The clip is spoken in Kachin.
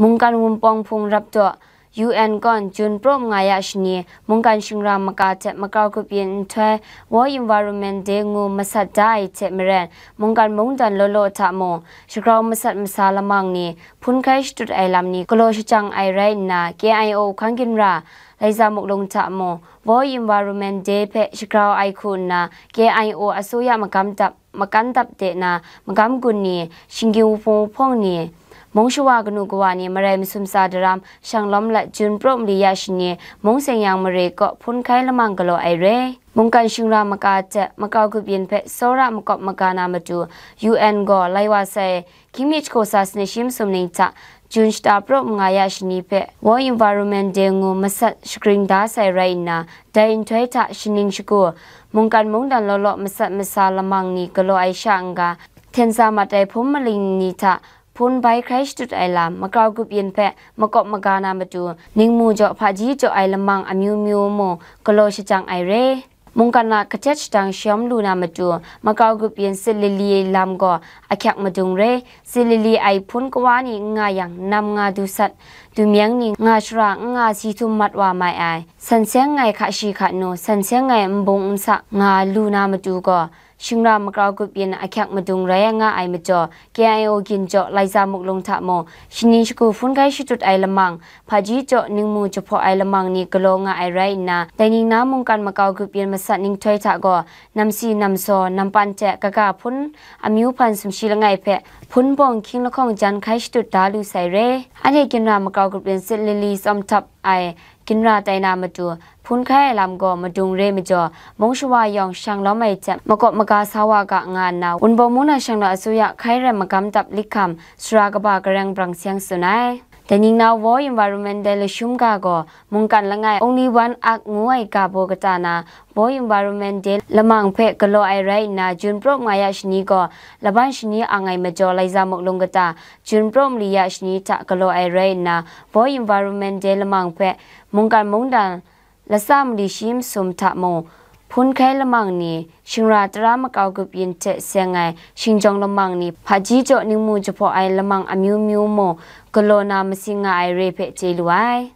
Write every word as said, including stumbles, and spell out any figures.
Mungkan Wunpawng Hpung rap daw, U N gawn Jun praw manga ya shani mungkan shingra maka hte makau grup yin nhtoi World Environment Day ngu masat da ai hte maren, mungkan mungdan law law hta mung, shagrau masat masa lamang ni hpun hkai shatut ai lam ni galaw shajang ai rai nna, K I O hkang ginra Laiza Muklung hta mung, World Environment Day hpe shagrau ai hku nna, K I O asuya magam dap, makan dap de na magam gun ni, shinggyim wuhpung wuhpawng ni, mung shawa kanu kawa ni marai masum tsa daram shang lawm lat Jun praw mali ya shani mung seng yang mare kaw hpun hkai lamang galaw ai re. Mungkan shingra maka hte makau grup yin hpe tsawra makawp maga na matu, U N gaw lai wa sai, hkying mi jahku tsa sanit shi masum ning hta Jun shata praw manga ya shani hpe World Environment Day ngu masat shagring da sai rai nna, dai nhtoi hta shaning shagu, mungkan mungdan law law masat masa lamang ni galaw ai sha n-ga, hten tsa mat ai hpun maling ni hta hpun bai hkrai shatut ai lam, makau grup yin hpe makawp maga na matu, ningmu jaw hpaji jaw ai lamang amyu myu mung galaw shajang ai re. Mungkan a katet shadang shayawm lu na matu, makau grup yin sit lili lam gaw ahkyak madung re. Sit lili ai hpun kawa ni n nga yang, nam nga du sat, du myeng ni nga shara n nga si htum mat wa mai ai. San seng ai hka shi hka nu, san seng ai nbung nsa nga lu na matu gaw, shingra makau grup yin ahkyak madung rai nga ai majaw, K I O gin jaw Laiza Muklung hta mung, shaning shagu hpun hkai shatut ai lamang, hpaji jaw ningmu jahpaw ai lamang ni galaw nga ai rai nna, dai ning na mungkan makau grup yin masat ninghtoi hta gaw, namsi namsaw nampan hte kaga hpun amyu hpan sumshi langai hpe hpun bawng hkying lahkawng jan hkai shatut da lu sai re. Anhte ginra makau grup yin sit lili tsawm htap ai ginra tai na matu, hpun hkai ai lam gaw madung re majaw, mung shawa yawng shang lawm ai hte makawp maga sa wa ga nga nna, Wunpawng mung na shang na asuya hkai rai magam dap likham sara kaba gareng brang seng tsun ai. Dai ning na World Environment Day lashum ga gaw, mungkan langai Only One Earth ngu ai ga baw kata na, World Environment Day lamang hpe galaw ai rai nna, Jun praw manga ya shani gaw laban shani ang ai majaw, Laiza Muklung kata, Jun praw mali ya shani hta galaw ai rai nna, World Environment Day lamang hpe mungkan mungdan latsa mali shi masum hta mung, hpun hkai lamang ni, shingra tara makau grup yin hte seng ai shingjawng lamang ni, hpaji jaw ningmu jahpaw ai lamang amyu myu mung galaw na masing nga ai re hpe chye lu ai.